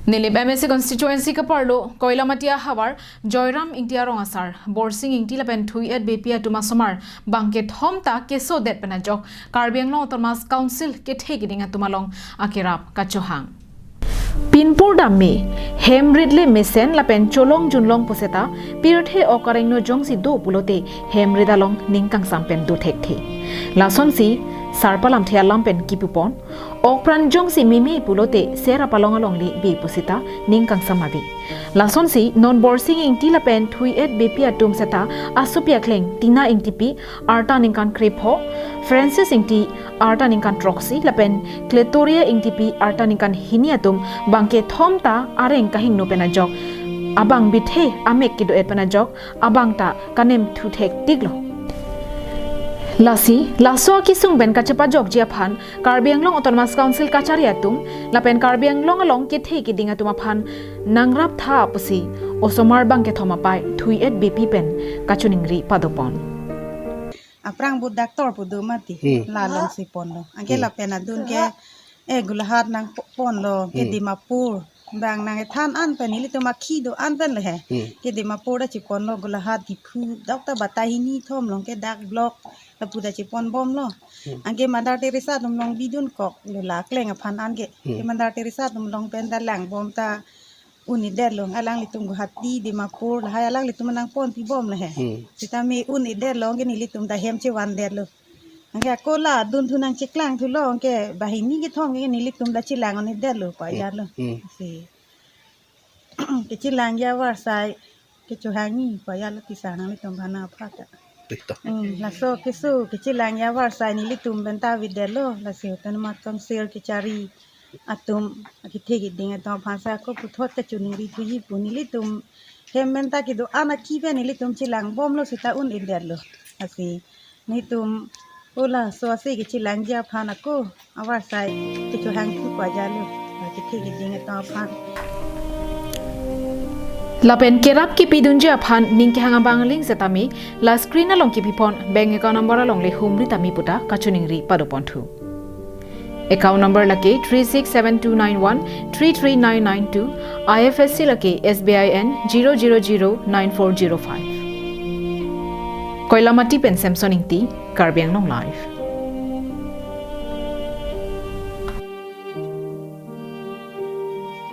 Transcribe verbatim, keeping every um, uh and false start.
Nilip M A C constituency kaparlo Koilamati ahavar Joyram Ingti arong asar, Borsing Ingti lapen Thui-et Beypi atum asomar bangkethom ta kesodet pen ajok Karbi Anglong Autonomous Council kethe kiding atum along akerap kachohang. Pinpur dam me, hem ritle mesen lapen cholong junlong puseta, pirthe ok arengno jongsi do pulote, hem rit along ning kangsam pen do thekthe. Lasonsi, sarpo lamthe alam pen kipupon, ok pran jongsi meme pulote, ser apalong alongle be puseta, ning kangsam ave. Lasonsi, non Borsing Ingti lapen Thui-et Beypi atum seta, asopi akleng, Tina Ingtipi, arta ningkan krepho, Francis Ingti, arta ningkan throksi, lapen Kletoria Ingtipi, arta ningkan hini atum bangkethom ta areng kahingno pen ajok, abang bithe amek kedo-et pen ajok, abang ta kanem thu thektiklo. Lasi, laso akesung pen kachepajokji aphan Karbi Anglong Autonomous Council kachari atum lapen Karbi Anglong along kethe kiding atum aphan nangraptha pusi osomar bangkethom apai Thui-et Beypi pen kachiningri padopon. Aphrang bu doctor pu do mati. Hmm. La alongsi ponlo. Anke Hmm. lapen adun ke, eh, Golaghat nangpo-, ponlo ke Hmm. Dimapur. Bang nangkethan an pen nelitum akhi do-an pen le he. Hmm. Ke Dimapur ta chiponlo, Golaghat, Diphu, dok ta batai hini thom along ke dak block lapu ta chiponbomlo. Hmm. Anke Mother Teresa atum along bidunkoklo, la akleng aphan anke. Hmm. Ke Mother Teresa atum along pen ta langbom ta un-edetlo, alanglitum Guwahati, Dimapur, lahai alanglitum nangponpibom le he. Hmm. Sitame un-edetlo, anke nelitum ta hem chevandetlo. Anke ako la adun thu nangcheklangthulo, anke banghini kethom ke nelitum ta chelang un-edetlo, Hmm. pajatlo. Hmm. Si. Kechelangji avarsai, kechohangji, pajatlo kesang nanglitum aphan aphrang ta. Tito. Hmm, laso keso, kechelangji avarsai nelitum pen ta avedetlo, lasi Autonomous Council kachari atum, akethe kiding atum aphan sa ako puthot kachiningri thuji pu nelitum hem pen ta kedo-an akhi pen nelitum chelangbomlo seta un-edetlo. Lasi nelitum hala so ase kechelangji aphan ako avarsai kechohangthu pajatlo, kethe kiding atum aphan. Lapen kerap kepidunji aphan ning kehang abang aling setame la screen along kipipon bank account number alongle humri tame puta kachiningri padoponthu. Account number lake three six seven two nine one three three nine nine two, I F S C lake S B I N zero zero zero nine four zero five. Koilamati pen Samson Ingti, Karbi Anglong Live.